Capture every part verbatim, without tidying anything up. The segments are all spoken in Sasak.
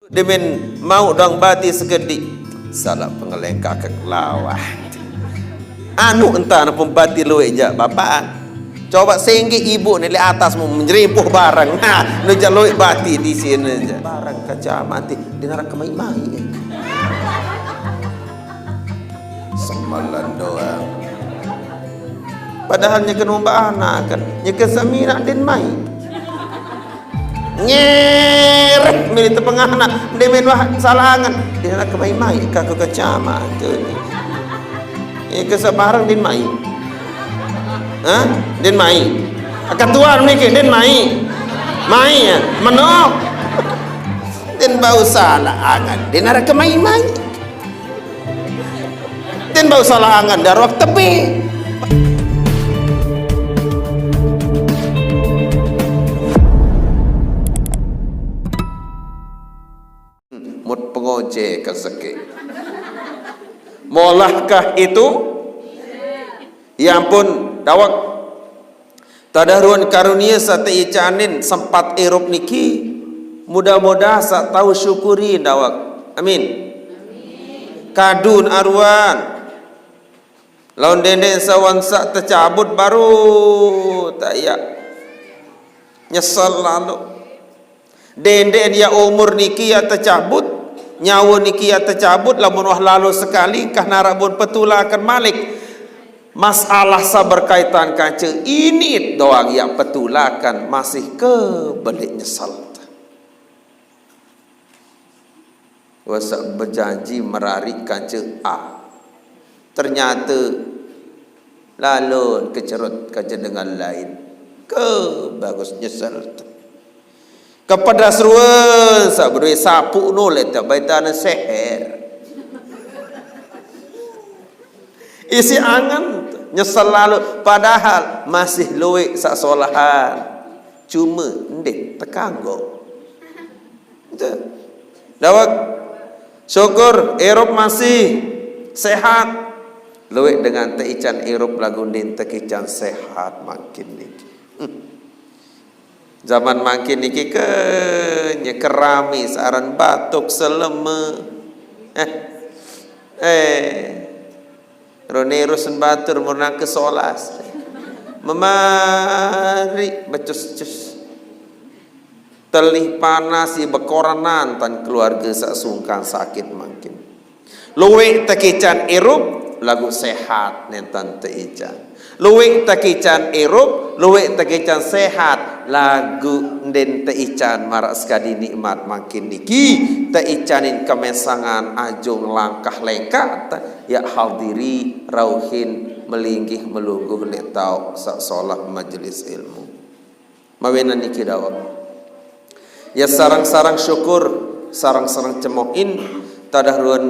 Demen mau dong bati sekedik. Salah pengelengkah ke kelawah. Anu entah pun bati luwek jak bapak. Coba sengge ibu ni le atas mu menjerimpuh barang. Ha, nu jak luwek bati di sini je. Barang kacamata di neraka mai-mai. Semalan doang. Padahal nyeke nombak anak kan, nyeke semina den mai. Nyeret milih tepengah anak, demen wah salah angan. Dia nak kemai-mai, kaku kecama tu. Nyeke sebarang den mai. Hah? Den mai. Ketua niki den mai. Mai ya, menok. Den bau salah angan, den arah kemai-mai. Den bau salah angan daruak tepi. Mut pengoje ke seke. Molahkah itu? Ya ampun, dawak. Tadah ruan karunia sa teicanin sempat irup niki. Mudah-mudah sa tau syukuri dawak. Amin. Kadun aruan. Laun dende sawan sa tecabut baru tak ya. Nyesal lalu. Dende ya umur niki ya tecabut, nyawa niki ya tecabut, lamun wah lalu sekali, kah narak bun petulakan malik. Masalah sa berkaitan kaca ini doang ya petulakan masih ke belik nyesal. Wasa berjanji merari kaca A. Ternyata lalun kecerut kaca dengan lain. Ke bagus nyesal. Kepedas ruan sa berdua sapu noleh tak baitana seher. Isi angan nyesal lalu padahal masih luwek sa solahan. Cuma ndeh tekanggo. Dawak syukur irup masih sehat. Luwek dengan teican irup lagu ndin tekican sehat makin niki. Hmm. Zaman makin niki ke nyekerami searan batuk seleme. Eh, eh. Ronerus batur murnang ke solas. Memari becus-cus. Telih panas i bekorenan tan keluarga sak sungkan sakit makin. Luwek tekican irup lagu sehat nentan teican. Luwek tekican irup, luwek tekican sehat lagu nden teican marak sekadi nikmat makin niki teicanin kemesangan ajung langkah lengkat ya hadiri rauhin melinggih melungguh letau sak solah majelis ilmu. Mawinan niki dawek. Ya sarang-sarang syukur, sarang-sarang cemohin tadah ruan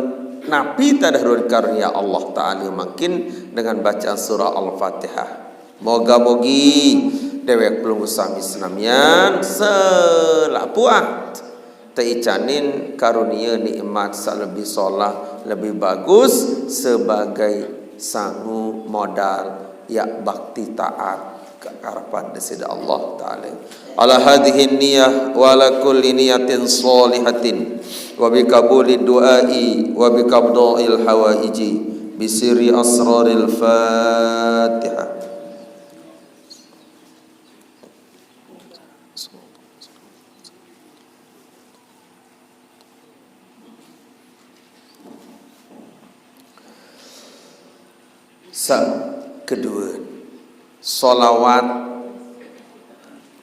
napi tadah ruan karunia Allah Ta'ala makin dengan bacaan surah Al-Fatihah. Moga-mogi dewek pelungguh sami senamian selak puat teicanin karunia nikmat sak lebih solah, lebih bagus sebagai sangu modal ya bakti taat ke harapan Desida Allah Ta'ala. Ala hadhihi niyah wa ala kulli niyatin salihatin wa bi qabuli du'ai wa bi qabda'il hawaiji bi sirri asraril Fatihah. Sa kedua, solawat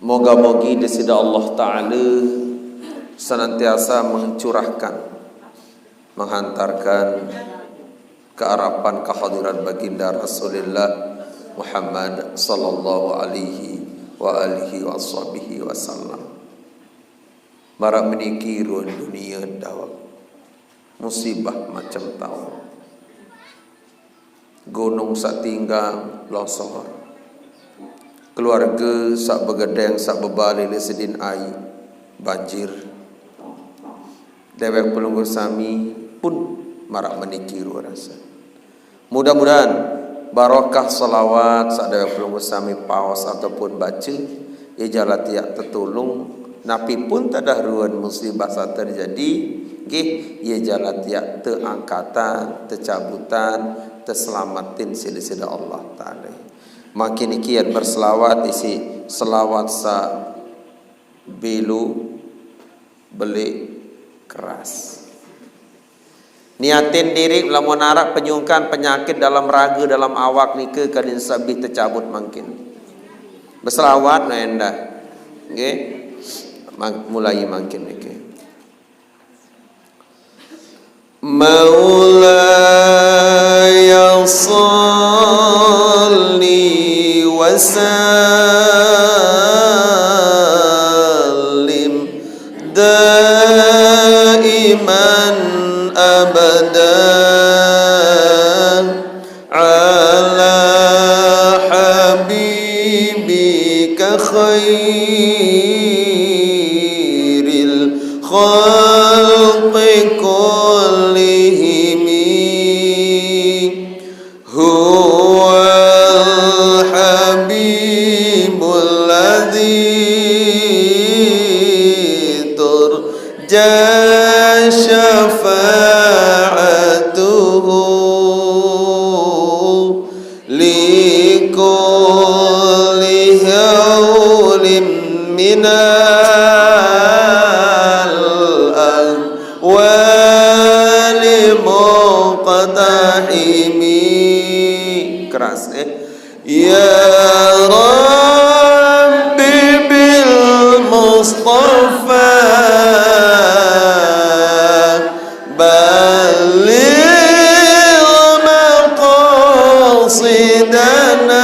moga-mogi Desida Allah Ta'ala senantiasa mencurahkan, menghantarkan kearapan kehadiran baginda Rasulullah Muhammad sallallahu alaihi wa alihi wa sahbihi wasallam. Marak meniki ruan dunia dawek. Musibah macam tau. Gunung sak tinggang longsor. Keluarga sak begedeng sak bebali le sedin ai banjir. Dewek pelungguh sami pun marak meniki ruan rasa. Mudah-mudahan barokah salawat sak dewek pelungguh sami paos ataupun baca, ijal ati yak tetulung Napi pun tadah ruan musibah sa terjadi, nggih, ia jalan tiak teangkatan, tecabutan, teselamatin sida-sida Allah Ta'ala. Makin ikian berselawat isi selawat sa belu beli keras. Niatin diri lamun arak penyungkan penyakit dalam raga, dalam awak nika kadin sabih tecabut mangkin. Berselawat na endah. Nggih. Mulai mangkin niki. مولاي صل وسلم دائما أبدا على حبيبك خير الخلق كلهم. هو الحبيب الذي ترجى شفاعته لكل هول من الأهوال مقتحم. Keras, eh. يا رب بالمصطفى بلغ مقاصدنا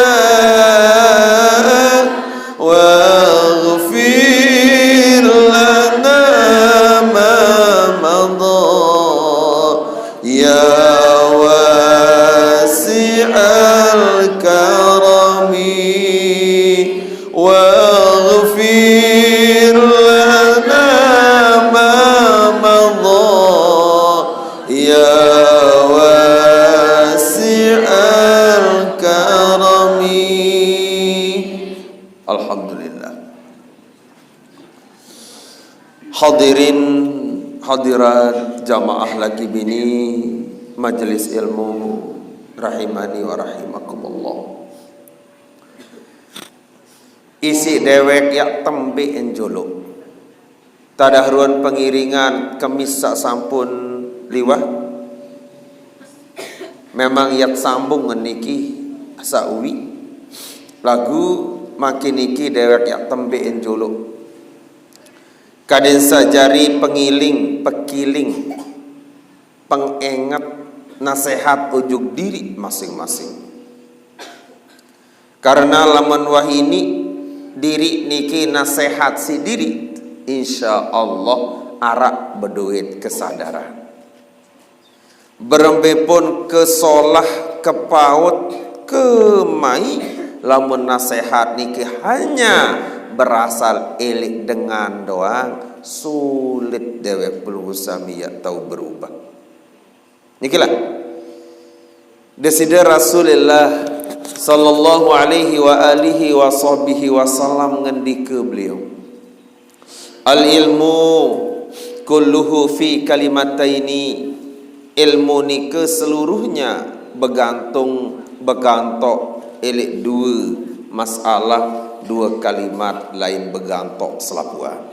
واغفر لنا ما مضى يا واسع الكرم واغفر لنا ما مضى يا واسع الكرم. Alhamdulillah. Hadirin hadirat jamaah laki bini majelis ilmu rahimani wa rahimakumullah. Isi dewek yak tembe enjolok. Tadah ruan pengiringan kemis sak sampun liwah. Memang yak sambung ngeniki sak uwi. Lagu makin niki dewek yak tembe enjolok. Kadin sajari pengiling, pekiling, pengenget, nasehat ujuk diri masing-masing. Karena lamun wahini diri niki nasehat si diri, insya Allah arak beduit kesadaran. Berembe pun kesolah, kepaut, kemai, lamun nasehat niki hanya berasal elik dengan doang, sulit dewek pelungguh sami yak tau berubah. Nikilah. Deside Rasulullah sallallahu alaihi wa alihi wa sahbihi wasallam ngendika beliau, "Al ilmu kulluhu fi kalimataini." Ilmu nika seluruhnya begantung, begantok elik dua masalah, dua kalimat lain begantok selapuan.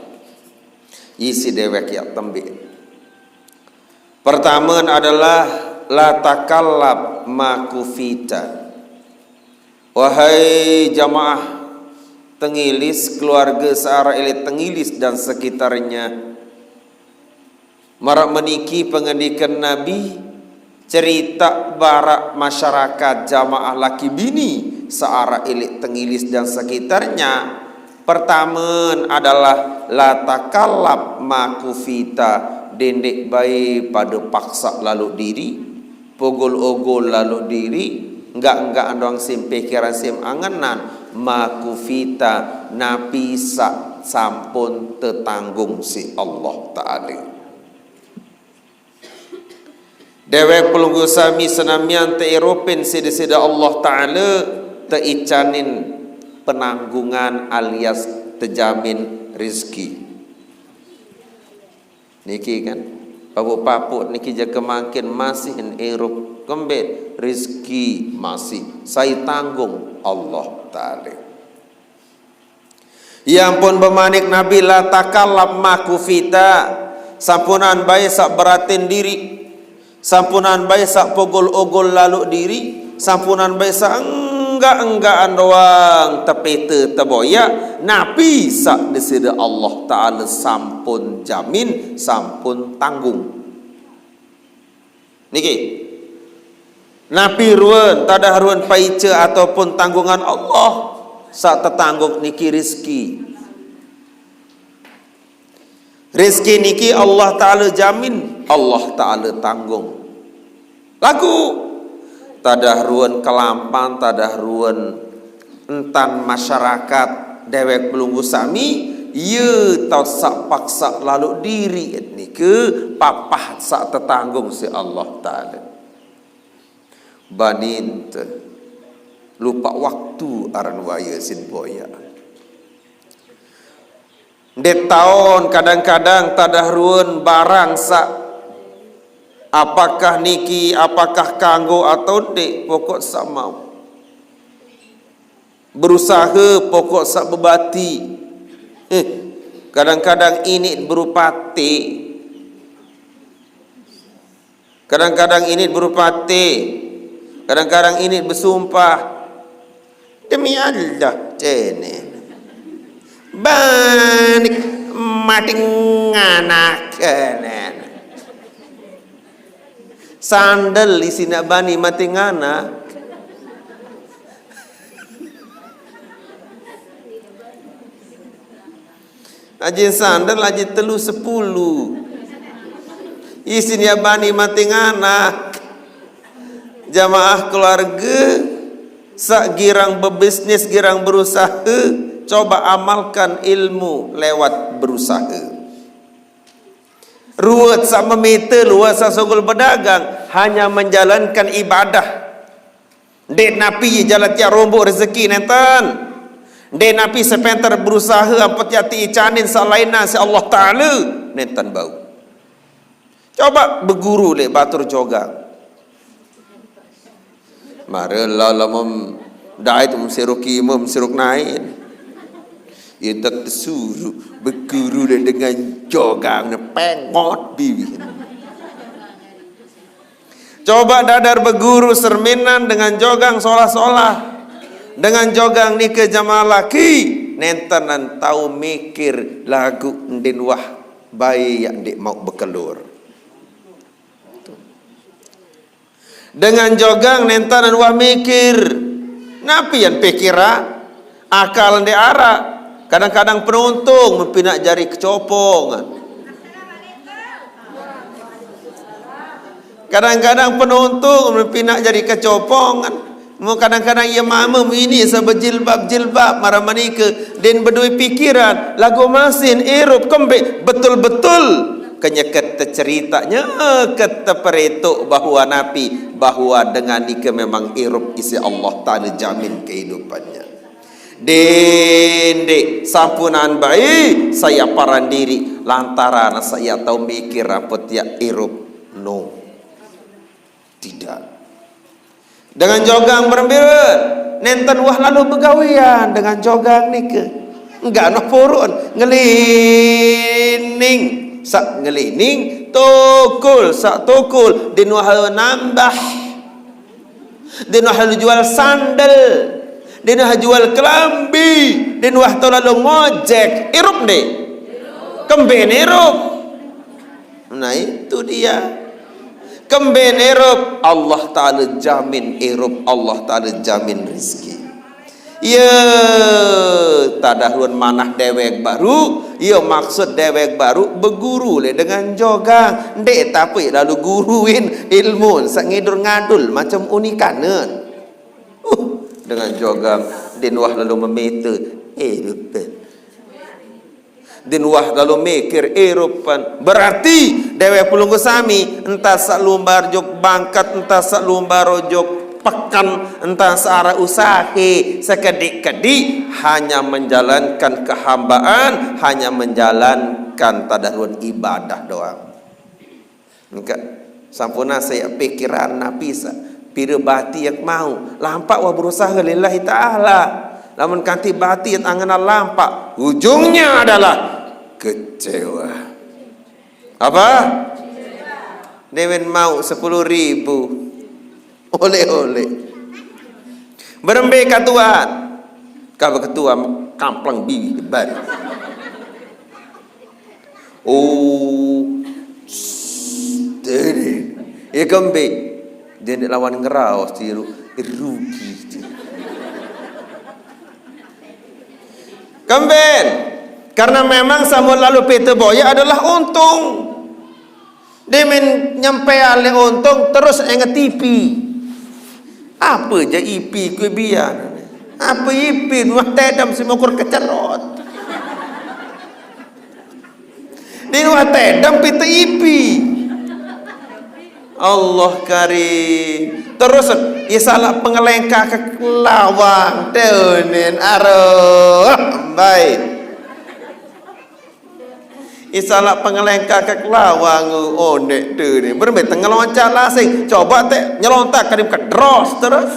Isi dewek yak tembe. Pertama adalah la takallab ma kufita. Wahai jamaah Tengilis, keluarga searah elit Tengilis dan sekitarnya, marak meniki pengendikan Nabi, cerita barak masyarakat jamaah laki bini searah elit Tengilis dan sekitarnya. Pertama adalah la takallab ma kufita, dendek bae pada paksa lalu diri, pogol-ogol lalu diri, enggak-enggak andong sim pikiran sim angenan, ma kufita, napi sak sampun tetanggung si Allah Ta'ala. Dewek pelungguh sami senamian teirupin sida-sida Allah Ta'ala, teicanin penanggungan alias tejamin rizki. Niki kan, papuk-papuk niki jaka mangkin masih irup, kembe rizki masih sai tanggung Allah Taala. Ia ampun bemanik Nabi, la takallaf ma kufita, sampunan bae sak beratin diri, sampunan bae sak pogol-ogol lalu diri, sampunan bae sak enggak-enggaan doang tepete teboyak, napi sak Deside Allah Taala sampun jamin, sampun tanggung. Niki. Napi ruen, tadah ruen paica ataupun tanggungan Allah, sak tetanggung niki rizki. Rizki niki Allah Taala jamin, Allah Taala tanggung. Lagu tadah ruen kelampan, tadah ruen entan masyarakat dewek pelungguh sami, ia tau sak paksa lalu diri nike papah sak tetanggung si Allah Taala. Banin te lupa waktu aran waya sin boya. Nde taon kadang-kadang tadah ruen barang sak apakah niki, apakah kanggo atau nde, pokok sak mau. Berusaha pokok sak bebati. Eh, kadang-kadang ini berupa T. Kadang-kadang ini berupa T. Kadang-kadang ini bersumpah. Demi Allah, cene. Banik mati nganak kenen. Sandal isi nak bani mati nganak. Aji sandal, aji telu sepuluh. Isi nak bani mati nganak. Jamaah keluarga, sak girang bebisnis, girang berusaha, coba amalkan ilmu lewat berusaha. Ruwet sak memite, luwet sak sugul bedagang, hanya menjalankan ibadah. Nde napi jalan tiak rombok rezeki nenten. Nde napi sepenter berusaha ampe tiak ti icanin sak lain na si Allah Taala nenten bau. Coba beguru lek batur jogang. Mare la lamem dait mesiruk imam, mesiruk nain. Ia tak tesuruh beguru lek dengan jogang ne pengot bibi. Coba dadar beguru serminan dengan jogang solah-solah. Dengan jogang nike jamaah laki, nenten nan tau mikir lagu ndin wah bae yak ndik mau bekelur. Dengan jogang nenten nan wah mikir. Napi yan pikira? Akal nde arak. Kadang-kadang penuntung mempinak jari kecopongan. Kadang-kadang penuntung mempinak jari kecopongan. Mu kadang-kadang ia mama mu ini sebejilbab-jilbab marah manike din bedui pikiran lagu masin irup kembe betul-betul kenyeket terceritanya, keteperetuk bahwa napi, bahwa dengan nike memang irup isi Allah Taala jamin kehidupannya. Dende sampunan baik saya paran diri lantaran saya tau mikir apa tiak irup. No. Tidak. Dengan jogang berembiran, nenten wah lalu begawian dengan jogang nike. Enggak noh purun ngelining sak ngelining, tukul sak tukul, din wah nambah. Din wah jual sandal, din wah jual kelambi, din wah tau lalu ngojek, irup nde? Kembe irup. Nah, itu dia. Kembe irup, Allah Taala jamin irup, Allah Taala jamin rizki. Ye, tadah ruen manah dewek baru, ye maksud dewek baru beguru le dengan jogang. Nde tapi lalu guruin ilmu sak ngidur ngadul macam unikanen. Uh, dengan jogang din wah lalu memete. Eh, betul. Din wah lalu mikir irupan. Berarti dewek pelungguh sami, entah sak lumbar jok bangkat, entah sak lumbar jok pekan, entah searah usahe, sekedik-kedik hanya menjalankan kehambaan, hanya menjalan Kan tadah ruan ibadah doang. Engka, sampun saya pikiran napi sa, pire bati yak mau, lampak wah berusaha lillahi ta'ala. Lamun kanti bati yak angen lampak, ujungnya adalah kecewa. Apa? Demen mau sepuluh ribu oleh-oleh. Berembe katuan. Kaba ketua kamplang biwi bari. Oh, steady. Ya kembe. Dia ndak lawan ngeraos tiru rugi. Kemben. Karena memang samun lalu pite boya adalah untung. Demen nyampe ale untung terus enget ipi. Apa ja ipi kue bian? Apa ipi nuah tedam si mokur kecerot? Di nuah tedam pite ipi. Allah karim. Terus ya salah pengelengka ke lawang denen aroh baik. Isala pengelengka ke kelawang, onek tu ni. Berembe tengah loncat lasing. Coba te nyelontak kadim kedros terus.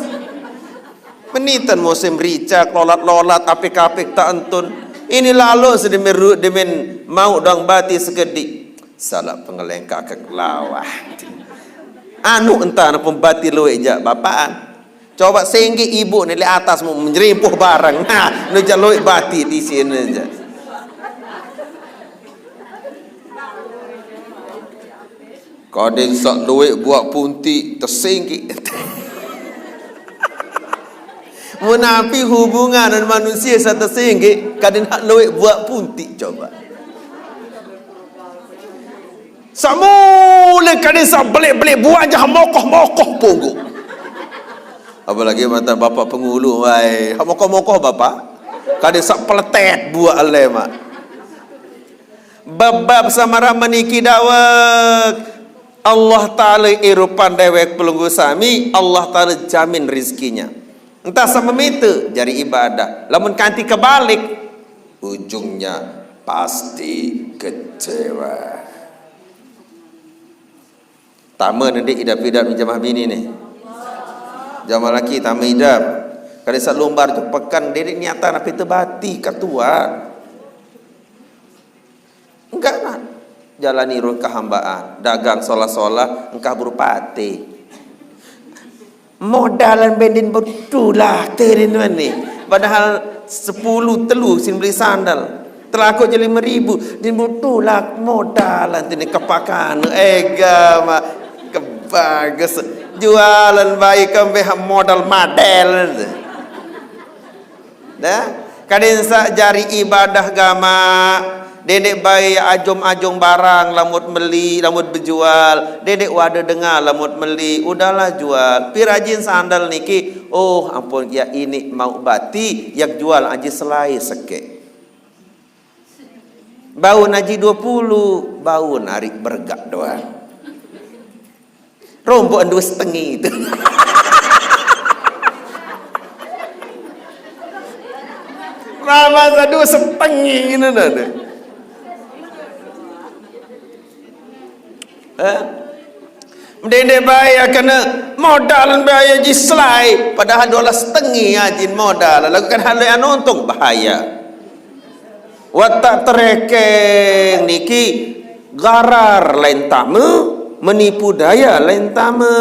Menitan musim rica, lolat-lolat, apik-apik tak entun. Ini lalu sedemen ru-, demen mau dong bati segedi. Salah pengelengka ke kelawang. Anu entah pembati luwe jak bapaan. Coba sengge ibu ni di atas mau menjerimpuh barang. Nah, nu jalui bati di sini aja. Kadin sak duit buat punti tersinggi. Menapi hubungan dan manusia sa tersinggi, kadin hak luit buat punti coba. Samule kadin sa belik-belik buat aja mokoh-mokoh punggu. Apalagi mata bapak pengulu, wai. Mokoh-mokoh bapak. Kadin sa peletet buat ale mak. Bab-bab samara meniki dawek. Allah Ta'ala irupan dewek pelunggu sami, Allah Ta'ala jamin rizkinya. Entah sama minta jari ibadah. Lamun kanti kebalik, ujungnya pasti kecewa. Tama nanti idap-idap jamaah bini ni. Jamaah laki tama idap. Kada sa lumbar tu pekan diri niatan apa itu bati katuan. Enggak nak jalani ruh kehambaan, dagang solah-solah, engkah berupati. Modalan bendin betulah terin ni. Padahal sepuluh telu sin beli sandal. Telaku je lima ribu, din betulah modalan tini kepakan. Ega mak kebagus. Jualan baik kembeh modal madel. Dah, kadin sa jari ibadah gama, dedek bai ajung-ajung barang lamut meli, lamut bejual, dedek wada dengar lamut meli, udahlah jual. Pi rajin sandal niki, oh ampun ya ini mau bati, yak jual aji selai sekek. Bau naji dua puluh, bau narik bergak doang. Rombok dua setengah itu. Rama dua setengah ini ada. Eh? Mendende bayar kena modal bayar ji selai, padahal dua setengah ajin modal. Lalu kan hal yang untung bahaya. Watak terekeng niki garar lain tama, menipu daya lain tama.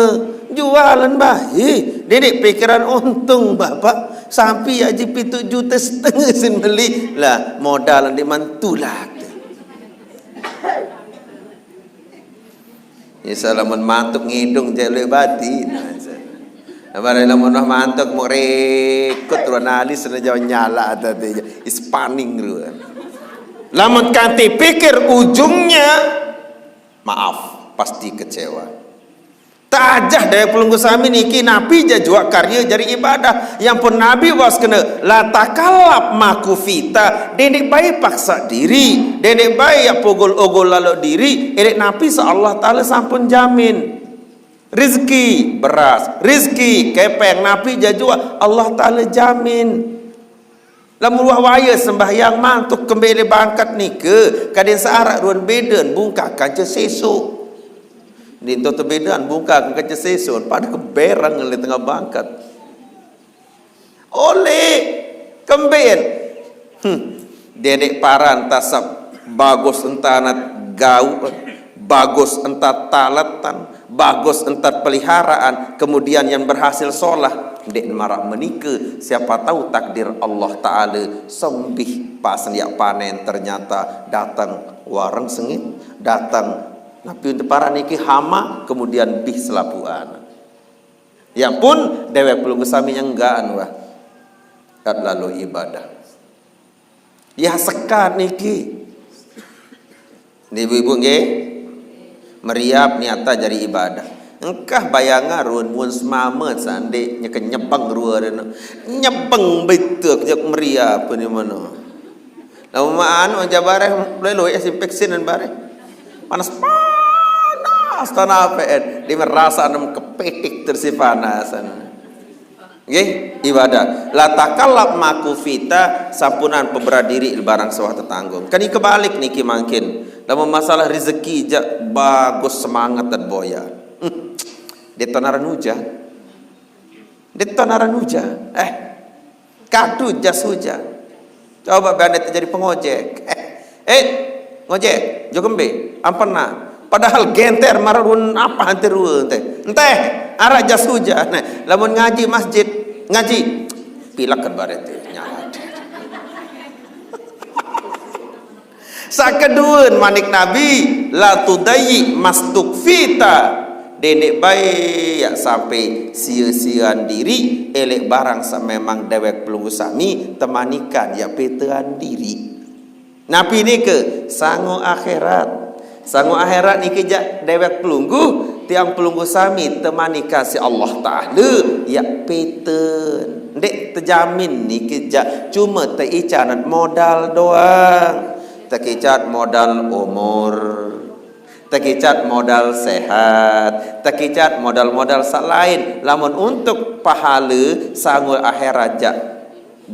Jualan bahi, didik pikiran untung bapak. Sampai aji pitu juta setengah sin beli lah modal di mantulak. Isa lamun mantuk ngidung je luwih bati. Nah, isa. Amare lamun wah mantuk mau rekut ruan alis na jawa nyala atau te ispaning ruan. Lamun kanti pikir ujungnya, maaf, pasti kecewa. Tajah dari pelunggu sami niki napi ja jua karya jari ibadah. Yang pun Nabi was kena la takalab makufita, dendek baik paksa diri, dendek baik ya pogol-ogol lalu diri, elek napi sa Allah Ta'ala sampun jamin. Rizki beras, rizki kepeng napi ja jua Allah Ta'ala jamin. Lamun wah waya sembahyang mantuk kembali bangkat nike, kadin searak ruan bedan bungkak kanca sesuk. Ninto tebedan bungkak kanca sesuk, pada keberang le tengah bangkat. Oleh kemben. Hmm. Dedek paran tasap bagus entanat gau, bagus entat talatan, bagus entat peliharaan, kemudian yang berhasil sholah, dek marak menike, siapa tahu takdir Allah Ta'ala sembih pas yak panen ternyata datang wareng sengit, datang napi untuk para niki hama, kemudian bih selapuan. Yang pun dewek pelungguh sami nyenggaan wah. Kat lalu ibadah. Ya sekat niki. Ni ibu-ibu nggih. Meriap niata jari ibadah. Engkah bayangan ruan mun semamet sandi nyeke nyebeng ruan. Nyebeng betuk jek meriap ni mana. Lamun anu jabareh lelo ya simpek sinan bareh. Panas, panas tanah P N. Dia merasa nem kepitik tersi panasan. Nggih, ibadah. La takallaf makufita sampunan pemberat diri barang sawah tetanggung. Kan kebalik niki mangkin. Lamun masalah rezeki jak bagus semangat dan boya. Hmm. Dia tonaran hujan. Dia tonaran hujan. Eh, kadu jas hujan. Coba bandit jadi pengojek. Eh, eh, ngojek, jo kembe, ampena. Padahal genter marun apa hampir ruwe teh. Enteh, arak jas hujan. Nah, lamun ngaji masjid, ngaji. Pilek kan baret teh, nyawa. Sakeduan manik Nabi, la tudayyi mastukfita. Dendek bae yak sampai sia-siaan diri, elek barang sememang dewek pelungguh sami temanikan yak petean diri. Napi nike? Sangu akhirat. Sangu akhirat nike jak dewek pelungguh, tiang pelungguh sami temanikan si Allah Ta'ala yak peten. Ndek tejamin nike jak cuma teicanat modal doang. Tekicat modal umur, tekicat modal sehat, tekicat modal-modal selain. Lamun untuk pahala sangul akhirat jak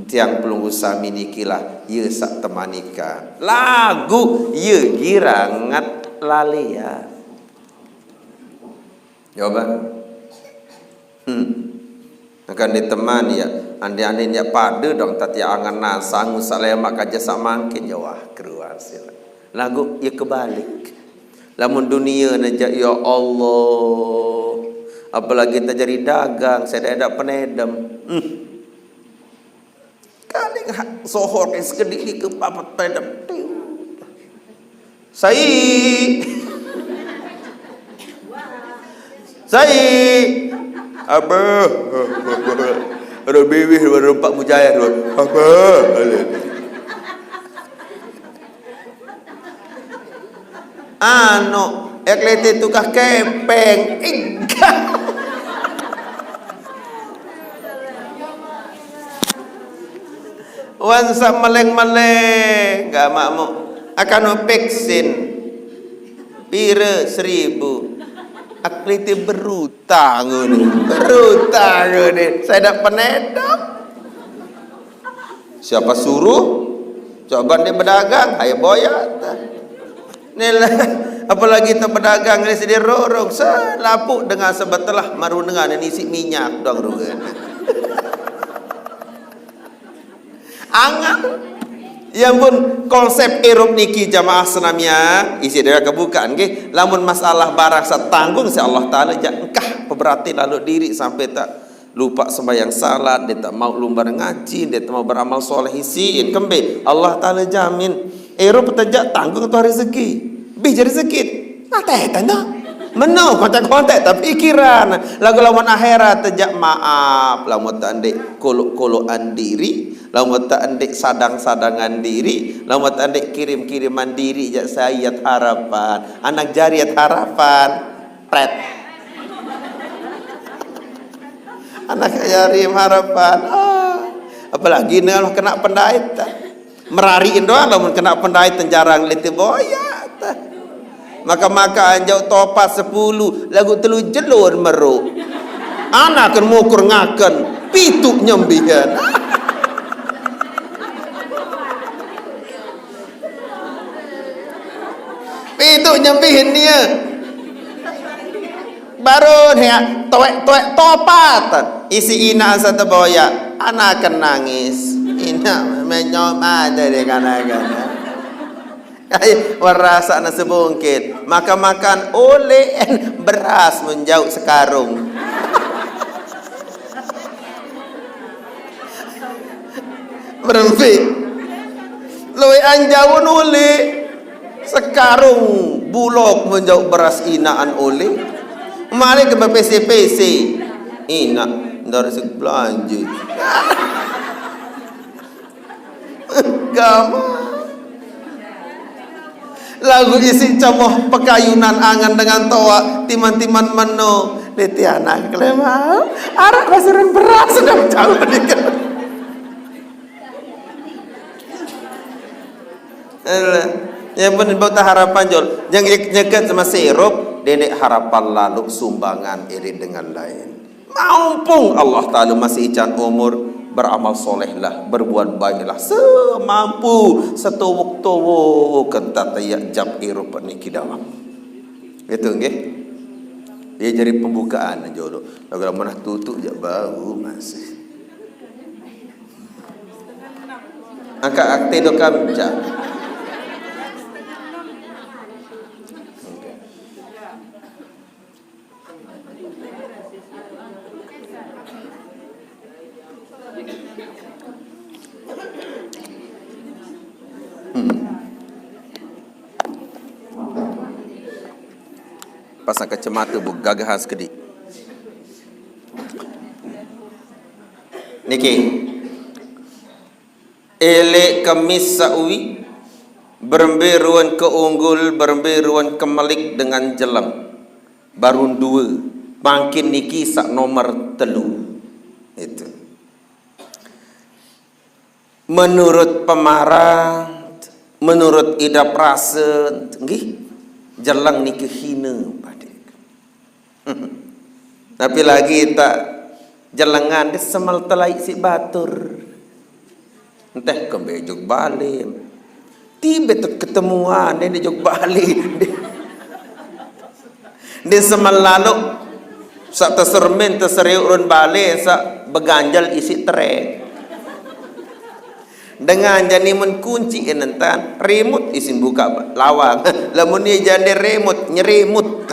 tiang pelungguh sami nikilah ye sak temanikan. Lagu ye girangat lalean. Coba. Hmm. Akan diteman ya, ande-ande ya pada dong tati angan nasang usah lemak aja samangkin ya wah keruan sila. Lagu ya kebalik. Lamun dunia aja ya Allah. Apalagi terjadi dagang, saya ada penedem. Hmm. Kali hak sohor es kediri ke papat pedang. Sai. Sai. Apa? Ada biwih, ada empat mujahid. Apa? Anu, eklete tukah kepeng. Iga. Wan sa meleng-meleng, gak makmu. Akan vaksin. Pire seribu. Eklete berutang ini. Berutang ini. Saya dak penedok. Siapa suruh? Coba dia berdagang, ayo boyat. Nila, apalagi tu pedagang ni sedi rorong, selapuk dengan sebetelah maru dengan ni isi minyak dong rugen. Angan. Yang pun konsep irup niki jamaah senamia, isi dia kebukaan nggih. Lamun masalah barang setanggung si Allah Taala jak engkah peberati lalu diri sampai tak lupa sembahyang salat, dia tak mau lumbar ngaji, dia tak mau beramal soleh isiin kembe. Allah Taala jamin. Irup tejak tanggung tu rezeki. Bih jadi rezeki. Nah, teh tanda. Meno kontak-kontak tapi pikiran. Lagu lawan akhirat tejak maaf, lamun tak ndek kolok-kolokan diri, lamun tak ndek sadang-sadangan diri, lamun tak ndek kirim-kiriman diri jak sayat harapan. Anak jariat harapan. Pret. Anak yarim harapan. Ah, apalagi ni kalau kena pendait. Merariin doang lamun kena pendait tenjarang lete boya. Maka-maka anjau topat sepuluh lagu telu jelur meru. Anak kan mukur ngaken pitu nyembihan. Itu nyempihin dia. Baru dia tuek-tuek topatan. Isi inaan satu boya. Anak akan nangis. Ina menyoma dari kanak-kanak. Ai, warasa na sebungkit. Makan-makan oleh beras menjauh sekarung. Merempik. Lui anjaun uli sekarung bulok menjauh beras inaan uli. Mari ke P C P C. Ina, ndar sik belanja. Gamal. Lagu isi cemoh pekayunan angan dengan toa timan-timan meno. Liti anak kelemau. Arak basiran beras sedang jauh di. Alah. Ya pun bau tak harapan jol. Jangan nyeket sama sirup. Dene harapan lalu sumbangan iri dengan lain. Mampung Allah Ta'ala masih ican umur, beramal solehlah, berbuat baiklah semampu, setowok-towok kentata ya jap irup niki dawang. Itu nggih. Dia jadi pembukaan aja dulu. Kalau mana tutup jak bau masih. Angkat akte do kamca. Hmm. Pasang kacamata bu gagahan sekedi. Niki. Elek kemis saui, berembe ruan ke unggul, berembe ruan ke melik dengan jeleng. Barun dua, mangkin niki sak nomor telu. Itu. Menurut pemara, menurut idap rasa, nggih, jeleng niki hina padik. Tapi lagi tak jelengan dia semal telai si batur. Entah kembe jog balik. Tiba tu ketemuan dia jog balik. Dia semal lalu sak tesermin teseriuk run balik sak beganjal isi trek. Dengan jani mun kunci enentan, remote isin buka lawang. Lamun ni jani remote, nyeremut.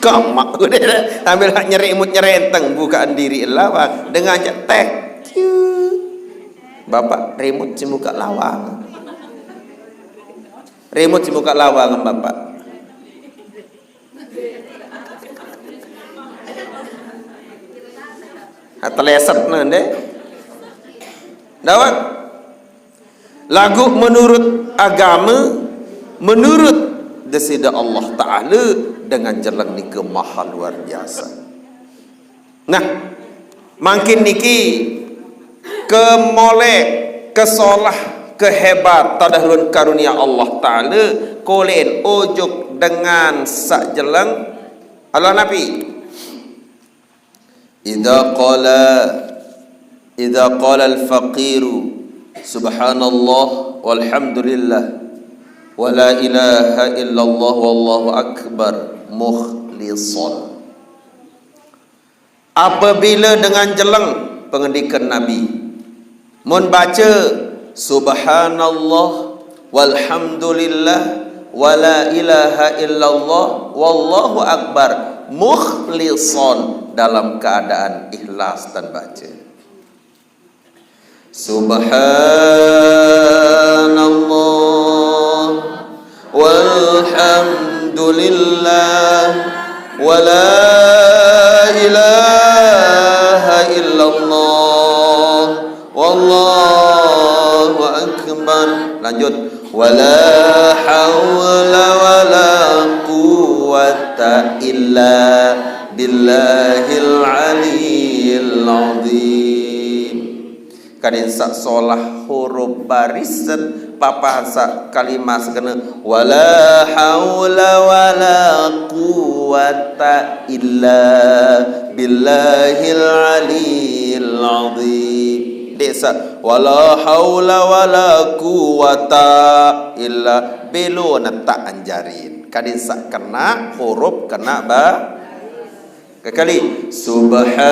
Kamak udah sambil hak nyeremut nyerenteng bukaan diri lawang dengan cetek. Bapak remote si buka lawang. Remote si buka lawang bapak. Ha, teleset nande. Dawat. Lagu menurut agama, menurut Desida Allah Ta'ala dengan jalan ni ke maha luar biasa. Nah, mangkin niki kemolek, kesolah, kehebat, tadahluan karunia Allah Ta'ala, kolen ujuk dengan sak jelang Allah Nabi. Idza qala, idza qala al-faqiru, "Subhanallah walhamdulillah, wa la ilaha illallah wallahu akbar," mukhlisan. Apabila dengan jeleng pengendikan Nabi, mun baca, "Subhanallah walhamdulillah wa la ilaha illallah wallahu akbar," mukhlisan, dalam keadaan ikhlas dan baca. Subhanallah walhamdulillah wa la ilaha illallah wallahu akbar. Lanjut. Wa la haula wa la quwwata illa billahil aliyyil azim. Kadin sak solah huruf barisan, papahan sak kalimah sakena, "Wa la haula wa la quwwata illa billahil aliyyil azim." Desa, wala haula wala quwwata illa billah, netak anjarin. Kadin sak kena huruf kena ba. Kekali, subhanallah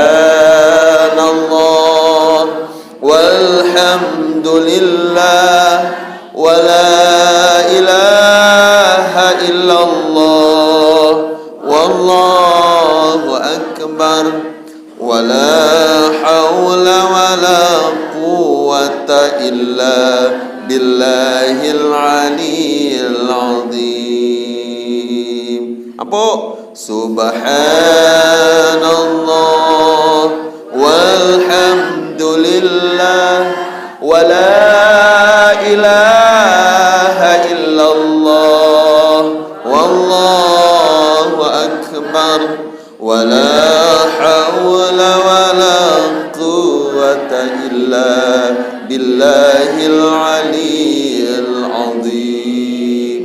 walhamdulillah wala ilaha illallah wallahu akbar. Wala haula wala quwwata illa billahil aliyil azim. Apa? Subhanallah walhamdulillah wala ilaha illallah wallahu akbar. Wala haula wala quwwata illa billahil aliyil azim.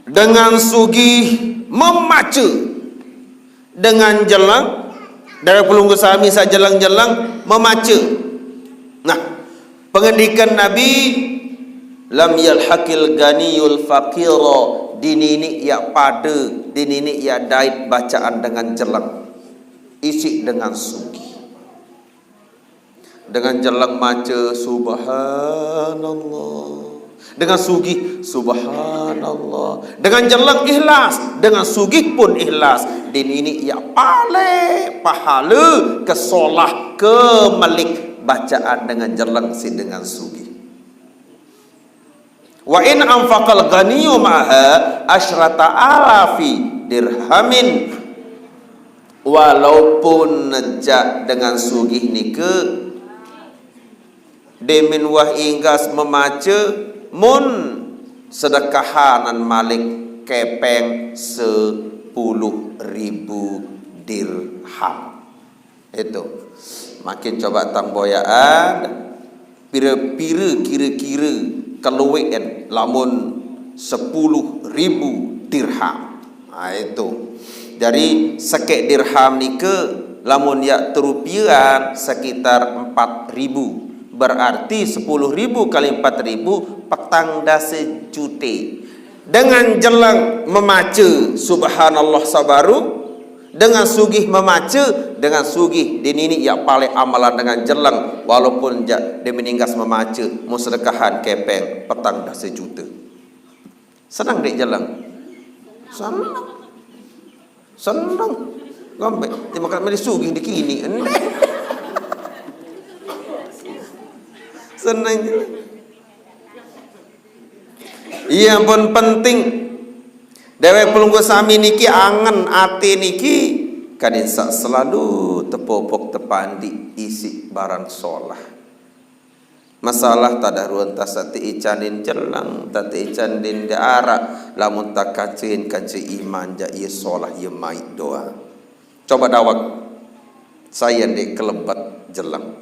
Dengan sugih memaca, dengan jeleng, dewek pelungguh sami sak jeleng-jeleng memaca. Nah, pengendikan Nabi, lam yalhaqil ganiyul faqira, dinini ya pada, dinini ya dait bacaan dengan jeleng, isik dengan sugih. Dengan jeleng maca subhanallah, dengan sugih subhanallah, dengan jeleng ikhlas, dengan sugih pun ikhlas. Dinini ya pale pahala ke solah ke melik bacaan dengan jeleng si dengan sugih. Wa in anfaqal ghaniyu ma'aha asyrata alafi dirhamin. Walaupun nejak dengan sugih nike, demin wah inggas memaca, mun sedekahanan malik kepeng sepuluh ribu dirham. Itu. Makin coba tang boyaan, pira-pira kira-kira keluikan lamun sepuluh ribu dirham. Nah, itu. Jadi, sekek dirham nika lamun yak terupian sekitar empat ribu. Berarti sepuluh ribu kali empat ribu, petang dasa jute. Dengan jeleng memaca subhanallah sabaru, dengan sugih memaca, dengan sugih dinini ya pale amalan dengan jeleng, walaupun ja, dia meninggas memaca, mun sedekahan kepeng petang dasa jute. Senang dek jeleng. Senang. Senang. Ngambek, terima kasih, mari sugih dikini. Endeh. Senang. Iya pun penting. Dewek pelungguh sami niki angen ati niki, kadin sak selalu tepopok tepandi isi barang solah. Masalah tadah ruan tasati icanin jelang, tati icanin darak, lamun tak kacin kaci iman ja iya solah iya mait doa. Coba dawak, saya dek kelebet jelang.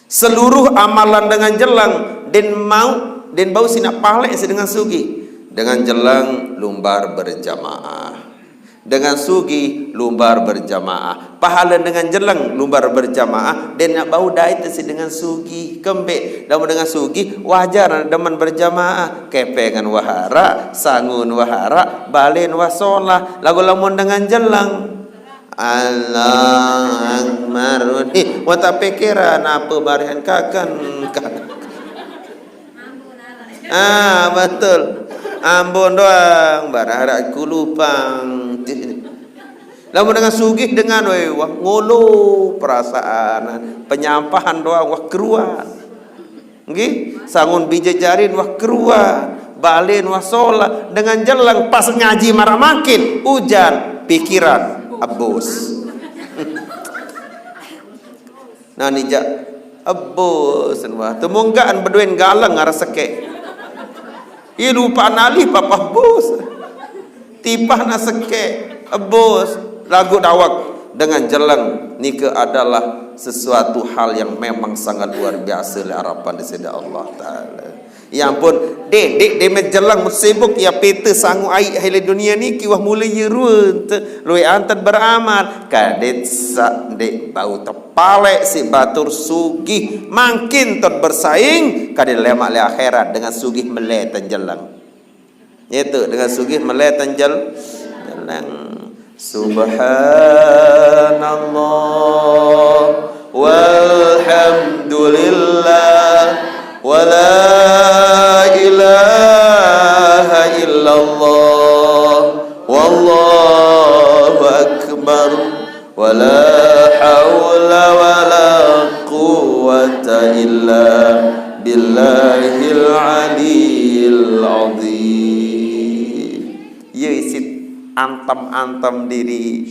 Seluruh amalan dengan jelang, den mau, den bau sinak pahala si dengan sugih. Dengan jelang lumbar berjamaah. Dengan sugih lumbar berjamaah. Pahala dengan jelang lumbar berjamaah, den nak bau dait si dengan sugih. Kembek, lamun dengan sugih, wajar demen berjamaah. Kepengan wahara, sangun wahara, balen wasolah. Lagu lamun dengan jelang. Allahu Akbar. Ih, wata pikiran apa barian kakan. Ah, betul. Ambon doang, bararak kulupang. Lamun dengan sugih dengan, weh, wah ngulu perasaan. Penyampahan doang, wah keruan. Nggih, sangun bijejarin wah keruan, balen wah solah, dengan jelang pas ngaji marah makin, ujan, pikiran, abus. Nah, nijak, abus, wah, temunggaan beduen galeng arah sekek. Iya lupa nalih papa abus. Tipah na sekek, ebus, lagu dawak dengan jelang nika adalah sesuatu hal yang memang sangat luar biasa le harapan di sida Allah Taala. Ya ampun, dek, dek, dek mejeleng sibuk ya pete sangu ai hale dunia niki wah mula ye ruen te, luwe antet beramal. Kadit sa dek bau tepalek si batur sugih, mangkin tot bersaing, kadit lemak le akhirat dengan sugih mele tenjeleng. Itu dengan sugih mele tenjel-, jeleng. Subhanallah, walhamdulillah, wala ilaha illallah, wallahu akbar, wala haula wala quwwata illa billahil aliyil azim. Ya, isit antem-antem diri.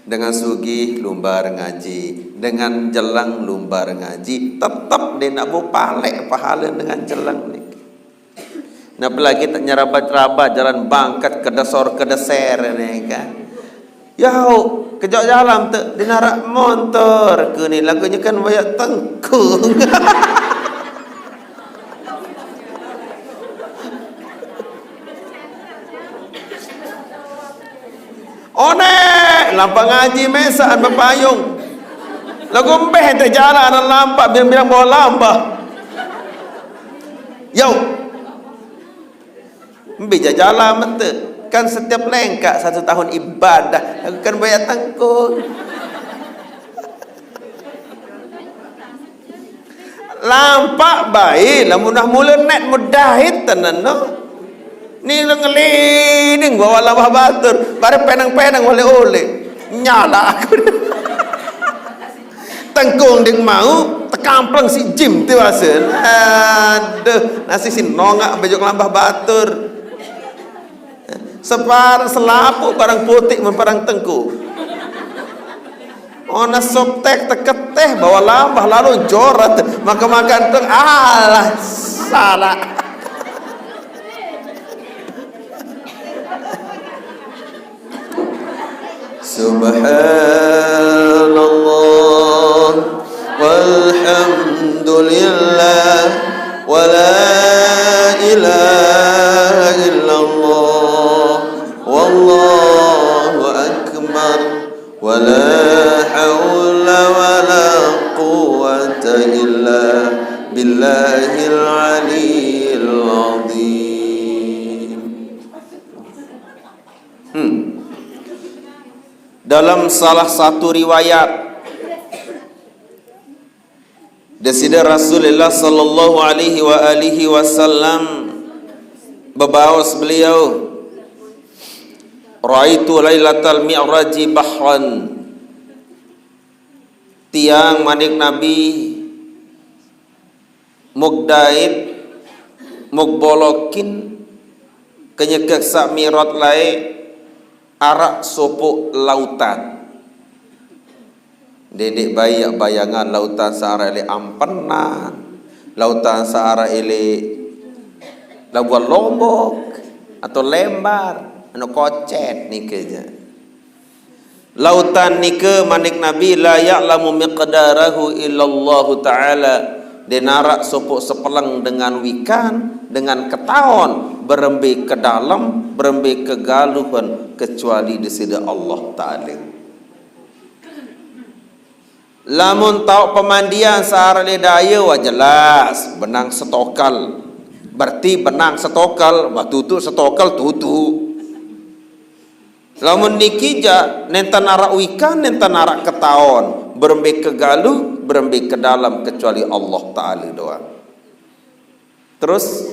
Dengan sugih lumbar ngaji, dengan jeleng lumbar ngaji, tetep dek nak bau palek pahala dengan jeleng ni. Nah, apalagi tak nyerabat-rabat jalan bangkat kedesor kedeser ni kan. Yau, kejak jalan tu, dek narak montor ke ni, lagunya kan banyak tengkung. Onek, lampah ngaji mesaan bepayung. Lagu empeh ente jalan anak lampak bilang-bilang bawa lambah. Yau. Mbe jajalan mente. Kan setiap lengkak satu tahun ibadah, lagu kan banyak tengkung. Lampak bae, lamun dah mula net mudahit tenan no. Ni ngelining bawa lambah batur, bare penang-penang oleh-oleh. Nyala aku. Tengkung ding mau, tekampleng si Jim tiwasen. Aduh, nasi si nongak bejok lambah batur. Separ, selapuk barang putih men barang tengku. Ona soptek teketeh bawa lambah lalu jorat maka makan teng, alah, salah. Subhanallah, walhamdulillah, wala ilaha illallah, wallahu akbar, wala haula wala quwwata illa billahil aliyil azim. Hmm. Dalam salah satu riwayat, Desida Rasulullah sallallahu alaihi wa alihi wasallam bebaos beliau, "Raitu lailatal mi'raji bahran." Tiang manik Nabi mugdait, mugbolokin, kenyekek sa' mirot lae, arak sopok lautan. Dedek bayak bayangan lautan sa' arak ile ampenan, lautan sa' arak ile Labuan Lombok atau Lembar, anu kocet nike ja. Lautan nike manik Nabi, "La ya'lamu miqdarahu illallahu ta'ala." Denarak sopok sepeleng dengan wikan, dengan ketaon, berembe ke dalem, berembe kegaluhan, kecuali Desida Allah Ta'ala. Lamun tau pemandian sa' arak ile daya, wah jelas, benang setokel. Berarti benang setokel, wah tutu setokel, tutu. Lamun niki ja, nenten arak wikan, nenten arak ketaon, berembe kegaluh, berembe kedalem, kecuali Allah Ta'ala doang. Terus,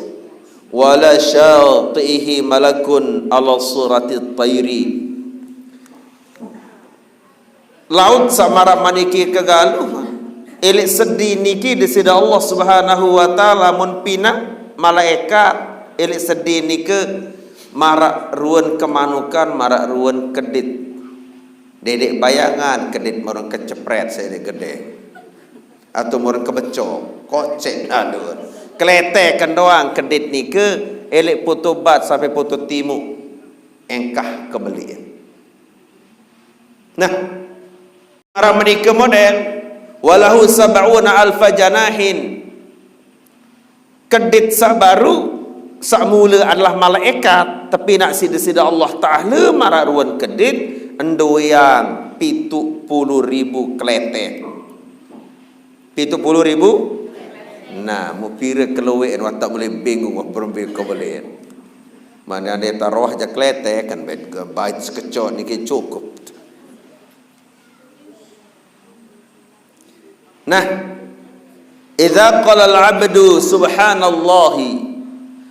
"Wala syatihi malakun ala surati tairi." Laut sa' marak maniki kegaluh, ile sedi niki Desida Allah Subhanahu wa Ta'ala mun pina malaikat, ile sedi nike marak ruen kemanukan, marak ruen kedit. Dedek bayangan kedit murung kecepret sede gede. Atau murung kebecok, kocek alun. Keleteken doang kedit nike, ile putu bat sampe putu timu. Engkah kebelien. Nah, arak menike model, "Walahu sab'una alfa janahin." Kedit saq baruq, saq mule adalah malaekat, tapi naq side-side Allah Taala maraq ruen kedit, ndueang pitu pulu ribu keletek. Pitu pulu ribu? Nah, mu pire kelueqen, wah, tak mule bingung, wah, berembe kebelen. Mane ande taroh aja keletek, kan, bait sekecok niki cukup. Nah, idza qala al-'abdu subhanallahi,